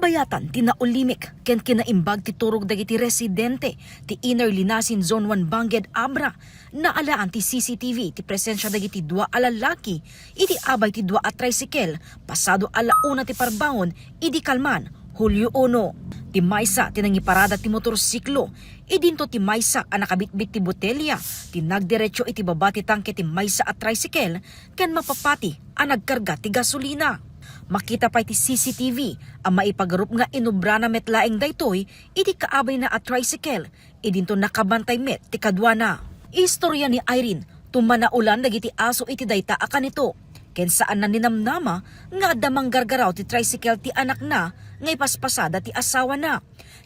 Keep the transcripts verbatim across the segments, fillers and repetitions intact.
Bayatan ti naulimik ken kinaimbag ti turog dagiti residente ti Inner Linasin Zone one Bangked Abra, naalaan ti C C T V ti presensia dagiti dua a lalaki iti abay ti dua a tricycle pasado a la una ti parbangon idi kalman, Hulyo uno. Ti maysa ti nangiparada ti motorsiklo, idinto ti maysa a nakabitbit ti botelya ti nagdiretso iti baba ti tangke ti maysa a tricycle ken mapapati a nagkarga ti gasolina. Makita pay ti C C T V a maipagarup nga inubrana met laeng daytoy iti kaabayna a tricycle, idinto nakabantay met ti kaduana. Istorya ni Irene, tumanaulan dagiti aso iti dayta a kanito, ken saanna ninamnama nga adda manggargaraw ti tricycle ti anakna nga ipaspasada ti asawana,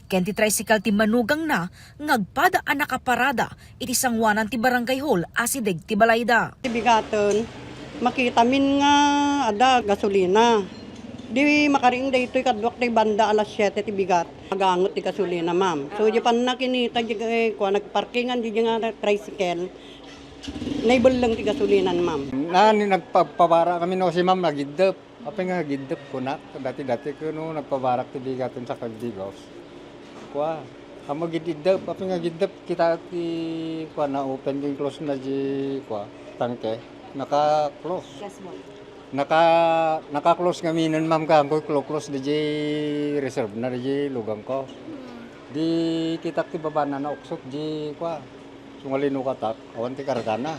ken ti tricycle ti manugangna nga agpada a nakaparada iti sanguanan ti barangay hall a sideg ti balayda. Ti bigaten, makitamin nga adda gasolina. Di makariing daytoy kaduak ti banda alas siete ti bigat. Magangot ti gasolina, ma'am. So, di panna kinita, di, eh, kua, nagparkingan di, di nga tricycle. Naibelleng ti gasolinan, ma'am. Na, ni nagpapabara kami no si ma'am, nagiddep. Apay nga giddep kunak, dati-dati kuno nagpabarak ti bigaten sa Kagdigos. Kua, amo giddep, apay nga giddep, kita ti, kua, na open din close na di, kua, tangke. Naka-close. Gas mo. Naka, naka-close nga minen, ma'am, kangko clo-, close na di reserve na di lugang ko. Hmm. Di kitak ti babana na uksot di, kua, sungalinukatak, awan ti kargana.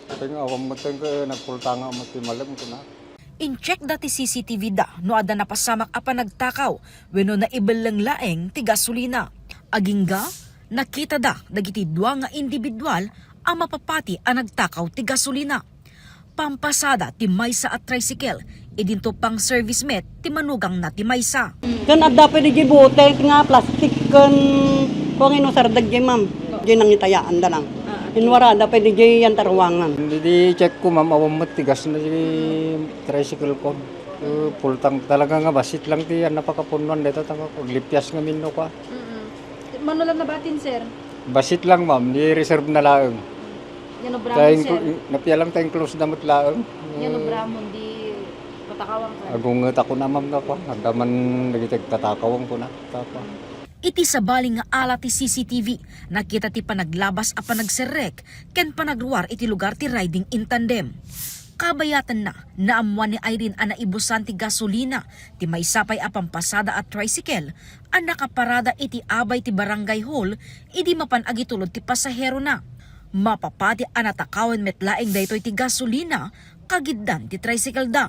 Apay nga awan mo tengke nagpultanga mo ti malem, kuna. Incheck da ti C C T V da no adda napasamak a panagtakaw wenno naibelleng laeng ti gasolina. Agingga, nakita da dagiti dua nga individual a mapapati a nagtakaw ti gasolina. Pampasada ti maysa a tricycle, idinto pang-service met ti manugangna ti maysa. Ken adda pay di bote nga plastik ken kung inusar da di, ma'am. Di nangitayaan da lang. Inwarada pay di yan taruangan. Di, di check ko, ma'am, awan met ti gas na di tricycle ko. Eh, full tank talaga nga basit lang ti yan napakapunuan dito. Tama ko, lipias nga minno ko, ah. Mm-mm. Mano lang nabatin, sir? Basit lang, ma'am. Di reserve na laeng. Yan o, Brahman, sir. Napialam ta enclose na met laeng. Yan o, Brahman, di patakawang ka. Agunget ako na, ma'am, nga kwa. Nagdaman dagiti agtatakawang ko na. Takwa. Iti sabali nga ala ti C C T V, nakita ti panaglabas a panagserrek ken panagruar iti lugar ti riding in tandem. Kabayatanna, naammuan ni Irene a naibusan ti gasolina ti maysa pay a pampasada a tricycle a nakaparada iti abay ti barangay hall idi mapan agitulod ti pasaherona. Mapapati a natakawan met laeng daytoy ti gasolina kagiddan ti tricycle da.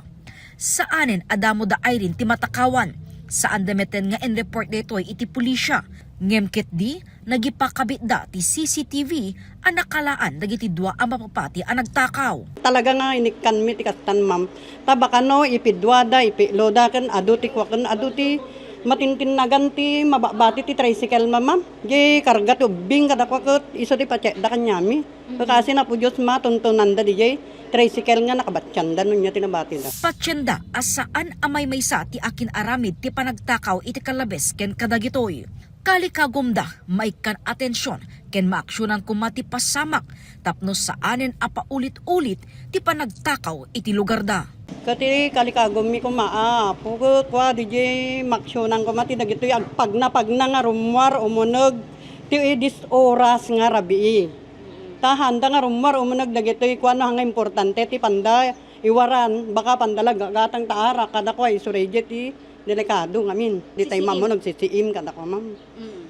Saanen a damo da Irene ti matakawan. Saan da meten nga in-report daytoy iti pulisya. Ngem ketdi, nagipakabitda ti C C T V a nakalaan dagiti dua a mapapati a nagtakaw. Talaga nga inikkanmi ti kastan, ma'am. Ta bakano ipiduada, ipikloda, ken adu ti kua, ken adu ti matintinnagan ti mababati ti tricycle, ma'am. Di karga ti ubbing kadakua ket isu ti pacheckda kaniami. Kasi napo Dios matuntunanda diay tricycle nga nakabatianda no nia ti nabatida. Patienda a saan a maymaysa ti akin-aramid ti panagtakaw iti kalabes ken kadagitoy. Kalikagumda, maikkan atension ken maaksionan koma ti pasamak tapno saanen a paulit-ulit ti panagtakaw iti lugarda. Ket ti kalikagummi koma, a, Apo, ket kua, diay maaksionan koma ti dagitoy agpagnapagna nga rummuar umuneg ti dis oras nga rabii. Ta haanda nga rummuar umuneg dagitoy kua, no, nga importante ti panda iwaran, baka panda la gagatang ta arak, kada kua, isu daydiay ti delikado ngamin. Ditay Sisiim. Mamo nagsisiim, kada kua, ma'am. Mm.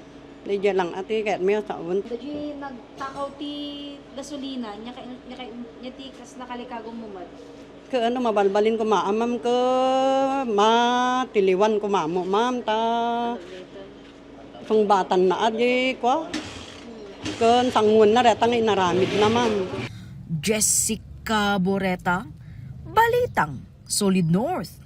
Daydiay lang, ati, kayatmi a saon. Daydiay nagtakaw ti gasolina, nia kay, nia kay, nia ti kasla kalikagummo met. Ket ano, mabalbalin koma, ma'am, ket matiliwan koma mo, ma'am, ta sungbatanna a di kua. Ken sanguenna dayta nga inaramidna, ma'am. Jessica Boreta, Balitang Solid North.